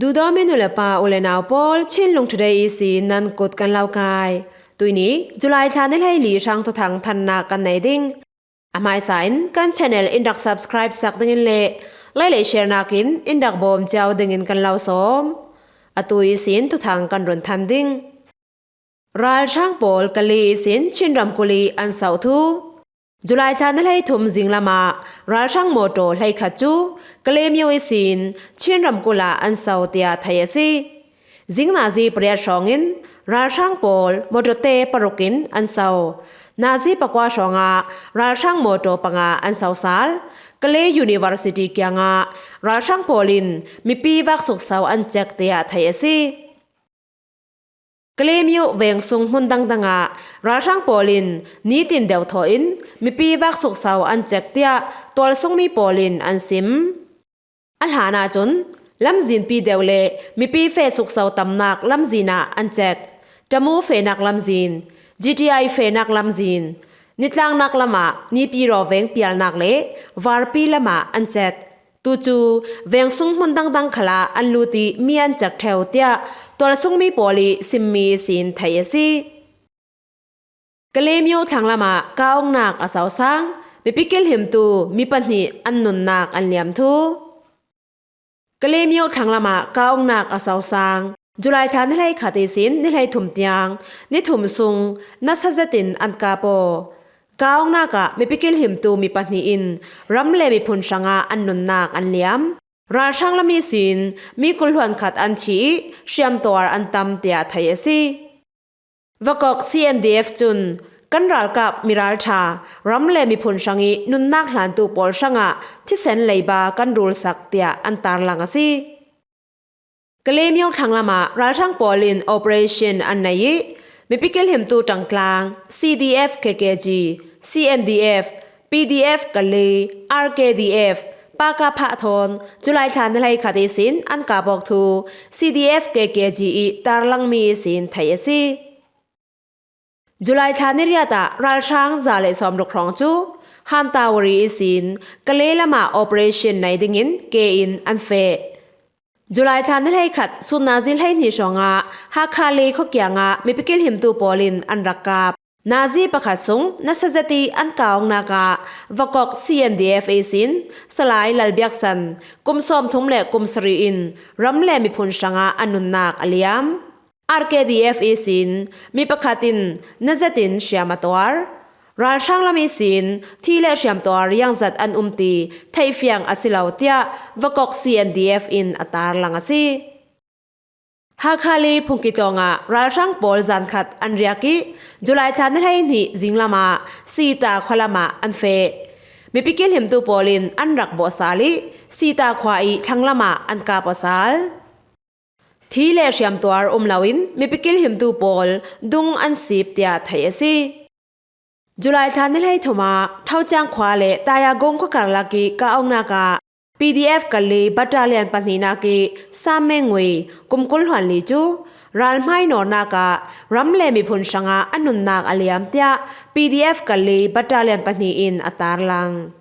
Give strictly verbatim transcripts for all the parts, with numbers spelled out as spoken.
Duhdawm i nu le pa, u le nau pawl, Chinlung Today ihsin nan kut kan lo kai. Tuini July thla ni hleili hrang thuthang thannak kan nei ding. A hmaisa in kan channel in rak subscribe sak dingin le like le share nakin in rak bawm cio dingin kan lo sawm. Atu ihsin thuthang kan run than ding. Ralhrang pawl Kalay ihsin Chin ramkulh i an sauh thu. July thla ni hleithum zinglamah ralhrang mawtaw hleikhat cu Kalay myo ihsin Chin ramkulh ah an sauh tiah theih a si. Zing nazi pariat hrawngin ralhrang pawl mawtawte paruk in an sauh. Nazi pakua hrawngah ralhrang mawtaw panga an sauh sal. Kalay University kiangah ralhrang pawl in mipi vak suksauh an cek tiah theih a si. Kalay myo veng sung hmun dangdangah ralhrang pawl in nitin deuh thawh in mipi vak suksauh an cek tiah tualsungmi pawl in an sim. A hlan ahcun lamzinpi deuh le mipi feh suksauh tamnak lamzin ah an cek. Tamu fehnak lamzin, G T I fehnak lamzin, nitlangnak lamah Nipi rawveng pialnak le Varpi lamah an cek. Tucu veng sung hmun dangdang khalah an lut i mi an cek ṭheu tiah tualsungmi pawl i simmi ihsin theih a si. Kalay myo thlanglamah kah awknak a sauh sang, mipi kilhimtu mi pahnih an nunnak an liam thu. Kalay myo thlanglamah kah awknak a sauh sang. July thla ni hleikhat ihsin ni hleithum tiang ni thum sung nasa zetin an kap aw. Kah awknak ah mipi kilhimtu mi pahnih in ram le miphun hrangah an nunnak an liam. Ralhrang lam ihsin mi kul hluan khat an thi i hriamtuar an tam tiah theih a si. Vakok C N D F cun kan ralkap mi ralṭha ram le miphun hrang i nunnak hlantu pawl hrangah thisen leiba kan rulsak tiah an tarlang a si. Kalay myo thlanglamah ralhrang pawl in operation an nei i mipi kilhimtu ṭangtlang C D F K K G, C N D F, P D F Kalay, R K D F, Pakapha thawn July thla ni hleikhat ihsin an kap awk thu C D F K K G i tarlangmi ihsin theih a si. July thla ni riat ah ralhrang za le sawmruk hrawng cu Hantawari ihsin Kalay lamah operation nei dingin ke in an feh. July thla ni hleikhat sun nazi hleihnih hrawngah Hakha le khuakiangah mipi kilhimtu pawl in an rak kap. Nazi pakhat sung nasa zet i an kah awknak ah Vakok C N D F ihsin Salai Lalbiaksan kum sawmthum le kum sarih in ram le miphun hrangah a nunnak a liam. R K D F ihsin mi pakhat in na zetin hriam a tuar. Ralhrang lam ihsin thi le hriamtuar iangzat an um ti theihfiang a si lo tiah Vakok C N D F in a tarlang a si. Hakha le Phungki tlawngah ralhrang pawl zan khat an riak i July thla ni hleihnih zinglamah Sita khua lamah an feh. Mipi kilhimtu pawl in an rak bawh sal i Sita khua i thlanglamah an kap aw sal. Thi le hriamtuar um loin mipi kilhimtu pawl dung an sip tiah theih a si. July thla ni hleithum ah Thauciang khua le Tayagong khua karlak i kah awknak ah P D F Kalay Battalion pahnihnak i Sam Meng Ngui kum kul hluan li cu ralhmai nawrnak ah ram le miphun hrangah a nunnak a liam tiah P D F Kalay Battalion pahnih in a tarlang.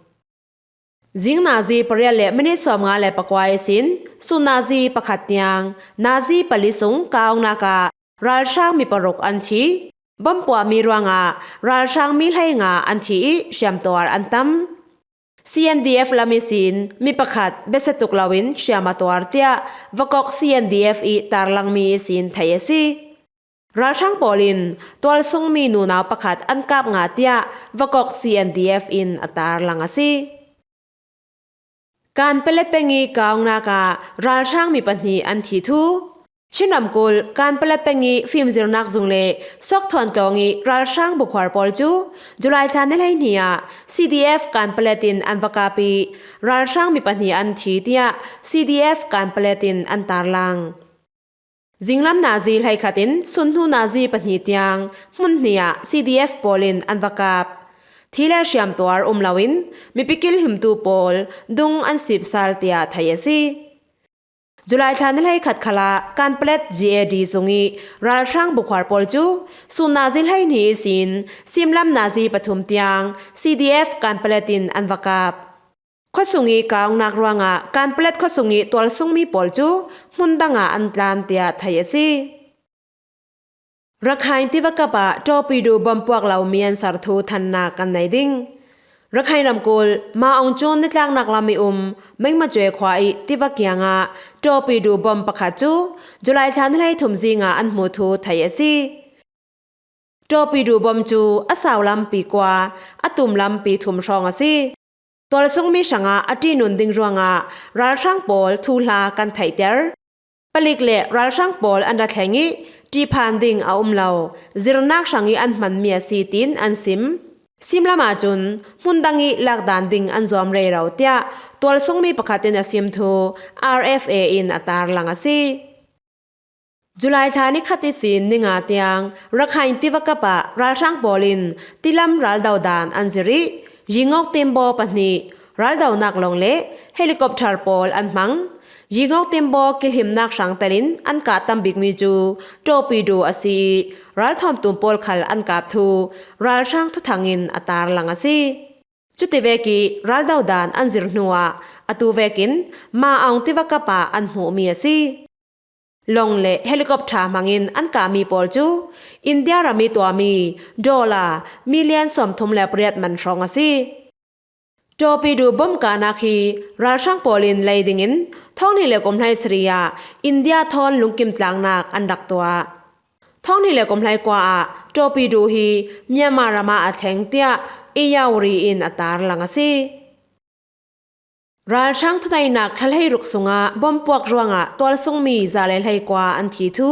Zing nazi pariat le minit sawmnga le pakua ihsin sun nazi pakhat tiang nazi pali sung kah awknak ah ralhrang mi paruk an thi. Bom puahmi ruangah ralhrang mi hleinga an thi i hriamtuar an tam. C N D F lam ihsin mi pakhat besia tuk loin hriam a tuar tiah Vakok C N D F i tarlangmi ihsin theih a si. Ralhrang pawl in tualsungmi nunau pakhat an kap ngah tiah Vakok C N D F in a tarlang a si. Kanpalet peng i kah awknak ah ralhrang mi pahnih an thi thu. Chin ramkulh Kanpalet peng i fimzirnak zung le Suakthuan tlawng i ralhrang bukhuar pawl cu July thla ni hleihnih ah C D F Kanpalet in an va kap i ralhrang mi pahnih an thi tiah C D F Kanpalet in an tarlang. Zinglam nazi hleikhat in sunhnu nazi pahnih tiang hmun hnih ah C D F pawl in an va kap. Thi le hriamtuar um loin mipi kilhimtu pawl dung an sip sal tiah theih a si. July thla ni hleikhat khalah Kanpalet G A D zung i ralhrang bukhuar pawl cu sun nazi hleihnih ihsin simlam nazi pathum tiang C D F Kanpalet in an va kap. Khuasung i kangnak ruangah Kanpalet khuasung i tualsungmi pawl cu hmun dangah an tlan, tiah theih a si. Rakhine tiva kap ah torpedo bom puak lomi an ser thu thannak kan nei ding. Rakhine ramkulh Maung Chun nitlaknak lam i um Mengmacwe khua i tiva kiangah torpedo bom pakhat cu July thla ni hleithum zingah an hmuh thu theih a si. Torpedo bom cu a sau lampi kua, a tum lampi thum hrawng a si. Tualsungmi hrangah a ṭihnun ding ruangah ralhrang pawl thuhla kan theihter. Palik le ralhrang pawl an ra thleng i ṭihphan ding a um lo, zirnak hrang i an hmanmi a si, tiin an sim. Simlam ahcun hmun dang i lakdan ding an zuam rero, tiah tualsungmi pakhat in a sim thu R F A in a tarlang a si. July thla ni khat ihsin ni nga tiang Rakhine tiva kap ah ralhrang pawl in tilam raldo dan an zir i, Yingok Timbo pahnih raldonak lawng le helicopter pawl an hmang. Yingok Timbo kilhimnak hrang telin an kah tam bikmi cu torpedo a si i, ralthawm tum pawl khal an kap thu ralhrang thuthang in a tarlang a si. Cutivek i raldo dan an zir hnuah atu vekin Maung tiva kap ah an hmuhmi a si. Lawng le helicopter hmangin an kahmi pawl cu India ram i tuahmi dollar million sawmthum le pariat man hrawng a si. Torpedo bom kahnak hi ralhrang pawl in lei dingin thawng hnih le kum hleisarih ah India thawn lungkim tlaknak an rak tuah. Thawng hnih le kum hleikua ah torpedo hi Myanmar ram ah a thleng, tiah Irrawaddy in a tarlang a si. Ralhrang thuneinak thla hleiruk sungah bom puak ruangah tualsungmi za le hleikua an thi thu.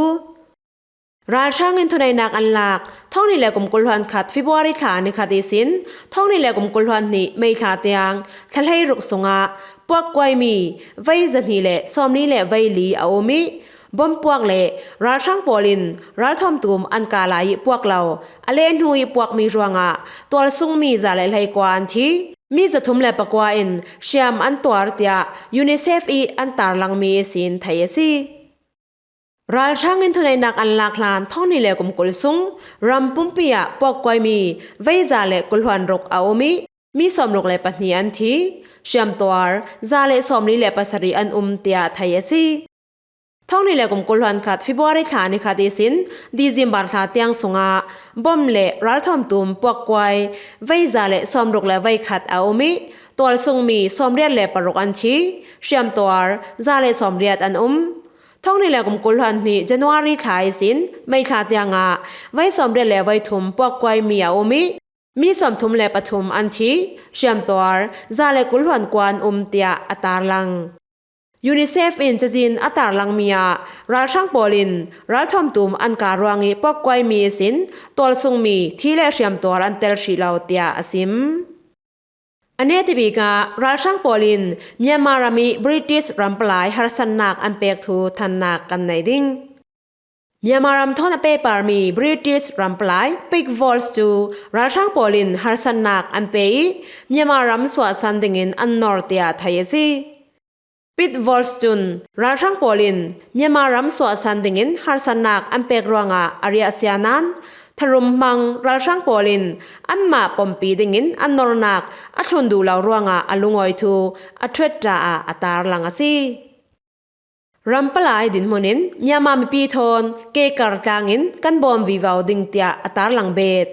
Ralhrang in thuneinak an lak thawng hnih le kum kul hluan khat February thla ni khat ihsin thawng hnih le kum kul hluan hnih May thla tiang thla hleiruk sungah puakkuaimi vei zahnih le sawmli le vei li a um i, bom puak le ralhrang pawl in ralthawm tum an kah lai i puak lo, a lehhnu i puakmi ruangah tualsungmi za le hleikua an thi. Mi zathum le pakua in hriam an tuar, tiah UNICEF i an tarlangmi ihsin theih a si. Ralhrang in thuneinak an lak hlan thawng hnih le kum kul sung ram pumpi ah puakkuaimi vei za le kul hluan ruk a um i, mi sawmruk le pahnih an thi, hriamtuar za le sawmli le pasarih an um, tiah theih a si. Thawng hnih le kum kul hluan khat February thla ni khat ihsin December thla tiang sungah bom le ralthawm tum puakkuai vei za le sawmruk le vei khat a um i, tualsungmi sawmriat le paruk an thi, hriamtuar za le sawmriat an um. Thawng hnih le kum kul hluan hnih January thla ihsin May thla tiangah vei sawmriat le vei thum puakkuaimi a um i, mi sawmthum le pathum an thi, hriamtuar za le kul hluan kua an um, tiah a tarlang. UNICEF in cazin a tarlangmi ah ralhrang pawl in ralthawm tum an kah ruang i puakkuaimi ihsin tualsungmi thi le hriamtuar an tel hrih lo, tiah a sim. A nehti bik ah ralhrang pawl in Myanmar ram i British ram palai harsatnak an pek thu thannak kan nei ding. Myanmar ram thawn a pehparmi British ram palai Pit Walsh cu ralhrang pawl in harsatnak an pe i, Myanmar ram suahsan dingin an nor, tiah theih a si. Pit Walsh cun ralhrang pawl in Myanmar ram suahsan dingin harsatnak an pek ruangah a riahsia nain, tharum hmang ralhrang pawl in anmah pompi dingin an nornak a thlun duh lo ruangah a lungawi thu a Twitter ah a tarlang a si. Ram palai dinhmun in Myanmar mipi thawn kekar tlangin kan bawm vivo ding, tiah a tarlang bet.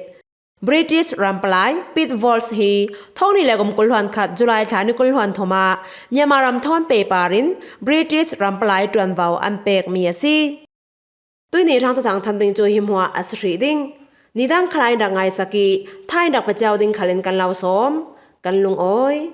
British ram palai Pit Walsh hi thawng hnih le kum kul hluan khat July thla ni kul hluan thum ah Myanmar ram thawn pehpar in British ram palai ṭuanvo an pekmi a si. Tuihni hrang thuthang than ding cu hi hmuah a si hrih ding. Nidang khalai in rak ngaisak i, tha in rak pe cio ding khal in kan lo sawm. Kan lungawi.